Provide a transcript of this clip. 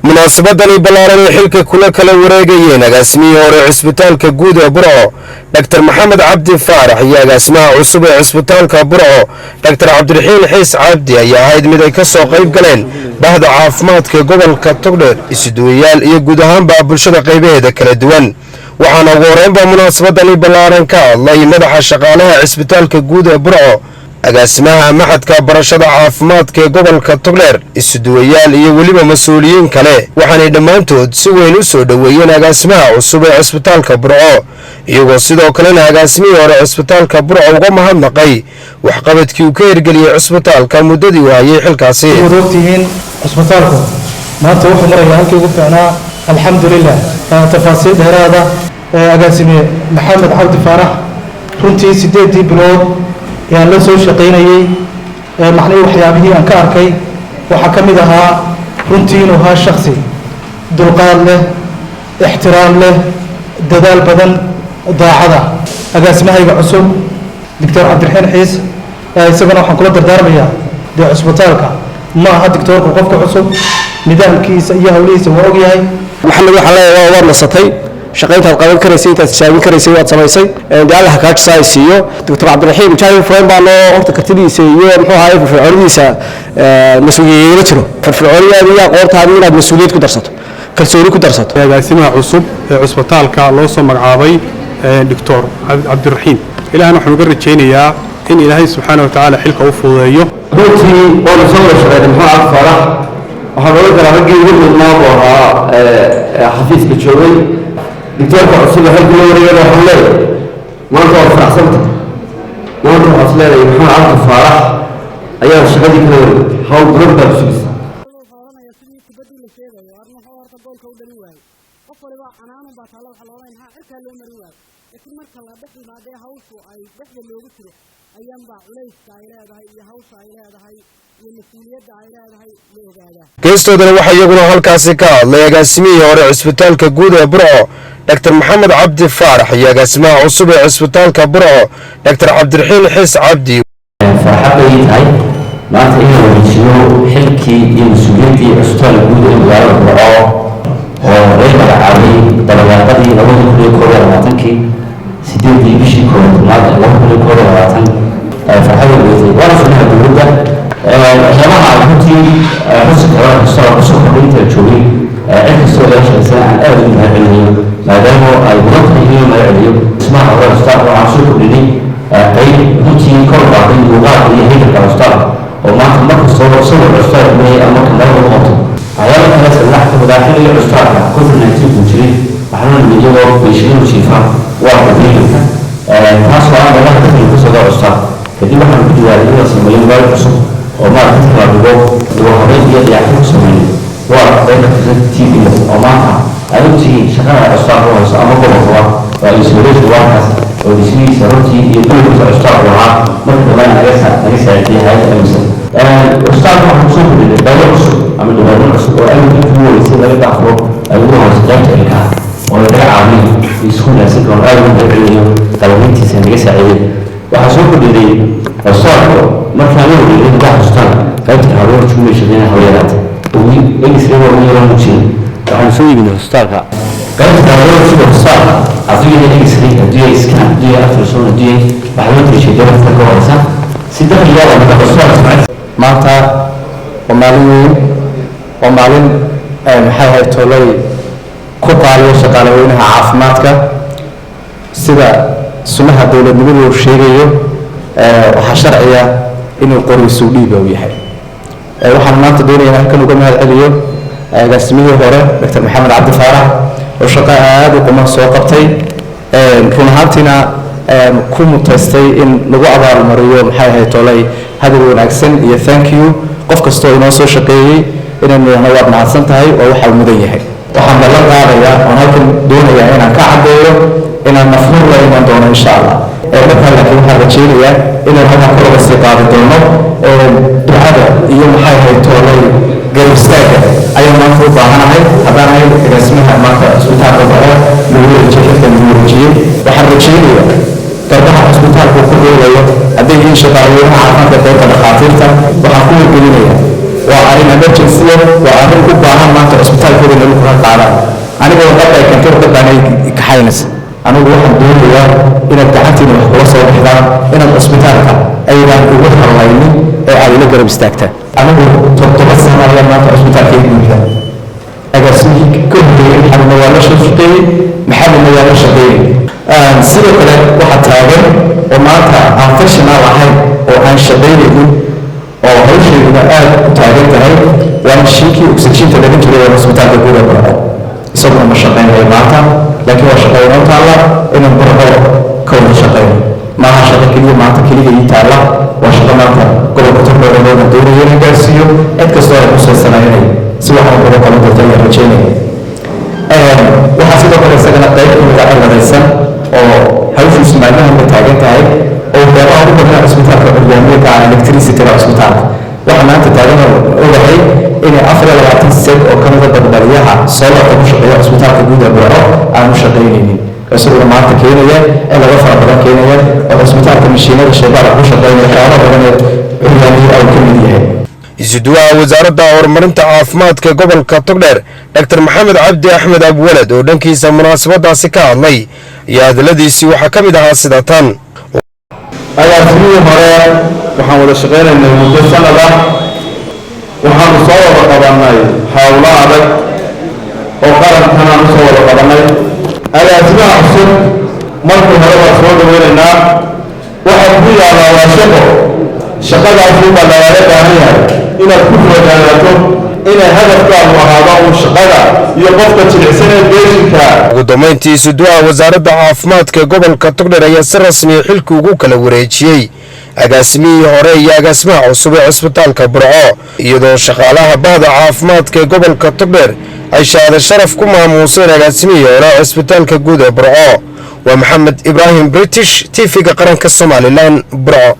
Munaasabadani ballaaran ee xilka kula kala wareegayeen agaasimihii hore cisbitaalka guud ee Burco, Dhaktar Maxamed Cabdi Faarax, iyo agaasimaha cusub ee cisbitaalka Burco, Dhaktar Cabdiraxiin Xiis Cabdi, ayaa ahayd mid ay ka soo qayb galeen bahda caafimaadka gobolka Togdheer, isuduwayaal iyo guud ahaanba bulshada qaybaheeda kala duwan. Waxaana ugu horeynba munaasabadani ballaaran ka hadlay madaxa shaqaalaha cisbitaalka guud ee Burco, agaasimaha machadka barashada caafimaadka ee gobolka Togdheer, isuduwayaal iyo weliba mas-uuliyiin kale. Waxaanay dhammaantood si weyn u soo dhoweeyeen agaasimaha cusub ee cisbitaalka Burco, iyagoo sidoo kalena agaasimihii hore cisbitaalka Burco uga mahadnaqay waxqabadkii uu ka hirgeliyey cisbitaalka muddadii uu hayay xilkaasi. Waad ogtihiin, cusbitaalku maanta wuxuu marayaa halkii ugu fiicnaa, alxamdulilah. Tafaasiil dheeraada, agaasime Maxamed Cabdi Faarax, runtii 8-dii bilood ee aan la soo shaqaynayey, macnihii waxyaabihii aan ka arkay waxaa ka mid ahaa runtii inuu ahaa shaksi dulqaad leh, ixtiraam leh, dadaal badan, daacada. Agaasimahayga cusub, Doctor Cabdiraxiin Xiis, isagana waxaan kula dardaarmayaa, dee cusbitaalka ma aha doctoorku qofka cusub, nidaamkiisa iyo hawlihiisa waa ogyahay. Maxamed, waxaan leeyahay waad nasatay, shaqayntaad qaban karaysay, intaad tijaabin karaysay waad samaysay. Dee Allah kaa jisaa siiyo. Doctor Cabdiraxiim jaami fureyn baa loo horta kartidiisa iyo muxuu ahaay firfircoonidiisa mas-uuliyad jiro, firfircoonidaada iyo aqoontaada inaad mas-uuliyad ku darsato, kalsooni ku darsato. Agaasimaha cusub ee cusbitaalka loo soo magacaabay, Doctor Cabdiraxiim, ilahna waxaan uga rajaynayaa in Ilaahay subxaana wa tacaala xilka u fududeeyo. Runtii waanu soo wada shaqeynay Maxamed Cabdi Faarax. Waxaan oran karaa raggii ugu mudnaa buu ahaa xafiiska joogay. Doctoorka cusub ee xilka loo wareegana waxaan leeyahay maanta waad faraxsanta. Maanta waxaad is leedahay Maxamed Cabdi Faarax ayaa shaqadii kala wareegtay, hawl badan baa ku sugaysa. Wuxuu sidii kubaddii la sheegayo, arrin wuxuu horta goolka u dhalin waayey. Qof waliba canaanun baa taalla, waxaa loolan maxaa cirkaa loo marin waayo. Laakiin marka la dhex yimaadee hawshu ay dhexda loogu jiro, ayaanbaa culayska ay leedahay iyo hawsha ay leedahay iyo mas-uuliyadda ay leedahay la ogaadaa. Geestoodana waxaa iyaguna halkaasi ka hadlay agaasimihii hore cisbitaalka guud ee Burco, Dhaktar Maxamed Cabdi Faarax, iyo agaasimaha cusub ee cisbitaalka Burco, Dhaktar Cabdiraxiin Xiis Cabdi. Farxad bay tahay maanta inaan wareejiyo xilkii iyo mas-uuliyaddii cusbitaalka guud ee magaalada Burco oo lay magacaabay dabayaaqadii 2021-kii, 8-dii bishii 11aad 2021. Farxad bay weytay, waana sunnaha dowladda. Waxyaabaha aan runtii xusi karo cusbitaalka kusoo kordhay inta joogay, cid kastoo laga shaqaysana aan aad ugu mahad celinayo, maadaama ay mudan tahay in loo mahad celiyo. Dhismaha hore cusbitaalka waxaan soo kordhinay qayb runtii kor u qaaday muuqaalka iyo haykalka cusbitaalka, oo maanta markastoo sawir cusbitaalka leeyahay ama kamara lagu qabto. Waxyaaba kale saddex ka mid ah, xilliga cusbitaalka COVID-19 uu jiray, waxaa loo nimid iyagoo patient-adu jiifa waarka treatmentka, taasoo ah meelaha dakhliga kusoo gala cusbitaalka. Kadib waxaan ku dadaalay in la sameeyo meel cusub oo maaragta dadka la dhigo, dhigo habeyn iyo dayactir ku sameeyo waa qayb ka tirsan TB, oo maanta aad ogtihiin shaqada cusbitaalka u hayso ama gobolkaba waa isolation waarkaas oo dhismihiisa runtii iyo dowlkiisa cusbitaalku lahaa. Marka dambena naga saacidiyay hay'adda MSF. Cusbitaalka waxaan kusoo kordhinay qaybo cusub ama department cusub oo amniga intii ugu horeysay laga daafuro ay ugu horeyso qaybta ilkaha oo lagaga caawinayo isku wanaagsan oo aad ugu mahadcelinayo qalabayntiisa naga saaciday. Waxaa soo kordhinay cusbitaalku markaan la wareegay gudaha cusbitaalka qaybta carruurta kuma shaqeynaya haweenaad x-ray waa ugu yaraan jirin. Waxaan soo iibinay cusbitaalka qaybta carruurta cusbitaalka, hadduu yahay x-ray, hadduu yahay scan, hadduu yahay ultrasound, hadduu yahay waxaa loo dariishay dowladda ka horeysa si dakhliga marka cusbitaalka. Maanta waa maalin weyn, waa maalin maxay ahayd tolay ku qaaliyo shaqaale weynaha caafimaadka. Sida sunnaha dowladnimadu uu sheegayo, waxaa sharciya inuu qorigiisu dhiiba uu yahay. Waxaan maanta doonaya inaan halkan uga mahad celiyo agaasimihii hore, Dr Maxamed Cabdi Faarax, oo shaqo aada u quman soo qabtay, run ahaantiina ku mutaystay in lagu abaalmariyo maxay ahayd tolay hadal wanaagsan iyo thank you. Qof kastoo inoo soo shaqeeyey inaynu nidhahno waad mahadsan tahay oo waxa uu mudan yahay. Waxaan ballan qaadayaa oon halkan doonayaa inaan ka caddeeyo inaan nafhur la iman doono, insha Allah. Markaa laakiin waxaan rajaynayaa inaan halkan kor uga sii qaadi doono. Ducada iyo maxay ahayd toolay garab istaagga ayaan maanta u baahanahay. Haddaan ahay agaasimaha maanta cusbitaalka Burco lagu wareejiyey, xilka lagu wareejiyey, waxaan rajaynayaa garbaha cusbitaalku ku dheelayo hadday yihiin shaqaaleynaha caafimaadka, qaybta dhakhaatiirta, waxaan ku wargelinayaa Waa arrin emergency, waa arrin u baahan maanta cusbitaalkooda in lagu kala qaadaan. Aniga warqadda ay keentay, warqadaan ay kaxaynaysa. Anigu waxaan doonayaa inaad gacantiina wax kula soo baxdaan, inaad cusbitaalka aydan ugu hallaynin ee aad ila garab istaagtaan. Anigu 7 sano ayaa maanta cusbitaalka ii buuxda. Agaasimihii ka horreeyey Maxamedna waa la shaqeeyey, Maxamedna waa la shaqeeyey. Sidoo kale waxaa taagan oo maanta aan functional ahayn oo aan shaqaynaynin oo hawsheeduna aad u taagan tahay waa mashiinkii oxygen-ta laga jiray ee cusbitaalka guud ee Burco. Isaguna ma shaqaynayo maanta, laakiin waa shaqo inoo taalla inaan Burco ka wada shaqeyno. Maaha shaqo keliya maanta keliga ii taalla, waa shaqo maanta gobolka Togdheer looga doonayo inaan gaarsiiyo. Cid kastoo ay khusaysanaa inay si waxan uga qaban doonto ayaan rajeynaya. Waxaa sidoo kale isagana qayb ka mid a cilladaysan oo hawshiisu maalmahan la taagan tahay oo waxyaabaha ugu badnaa cusbitaalka curyaamiye ka ah electricity-ga cusbitaalka. Waxaa maanta taagan oo ogahay inay 24 set oo ka mida badbaliyaha solar-ka ku shaqeeya cusbitaalka guud ee Burco aanu shaqaynaynin, isaguna maanta keenaya cilado fara badan keenaya oo cusbitaalka mashiinada shaybaarka ku shaqeynaya waxyaaba badan ee curyaamiye ay ka mid yahay. Isuduwaha wasaaradda horumarinta caafimaadka gobolka Togdheer, Dr Maxamed Cabdi Axmed Abwalad, oo dhankiisa munaasabadaasi ka hadlay iyo hadaladiisii waxaa ka mid ahaa sida tan. Agaasimihii hore waxaan wada shaqaynaynay muddo sanad ah. Waxaanu soo wada qabannay howlo adag oo qarankan u soo wada qabannay. Agaasimaha cusub markii hore waan soo dhaweynaynaa. Waxaa ku yaallaa waa shaqo, shaqadaasi baa lagaaga baahan yahay inaad ku fogaanaato, inay hadafkaagu ahaado uun shaqada iyo qofka jilicsan ee beeshinka. Ugu dambayntii, isuduwaha wasaaradda caafimaadka gobolka Togdheer ayaa si rasmiya xilka ugu kala wareejiyey agaasimihii hore iyo agaasimaha cusub ee cusbitaalka Burco, iyadoo shaqaalaha bahda caafimaadka ee gobolka Togdheer ay shahaado sharaf ku maamuuseen agaasimihii hore ee cusbitaalka guud ee Burco. Waa Maxamed Ibraahim British, TV-ga qaranka Somaliland, Burco.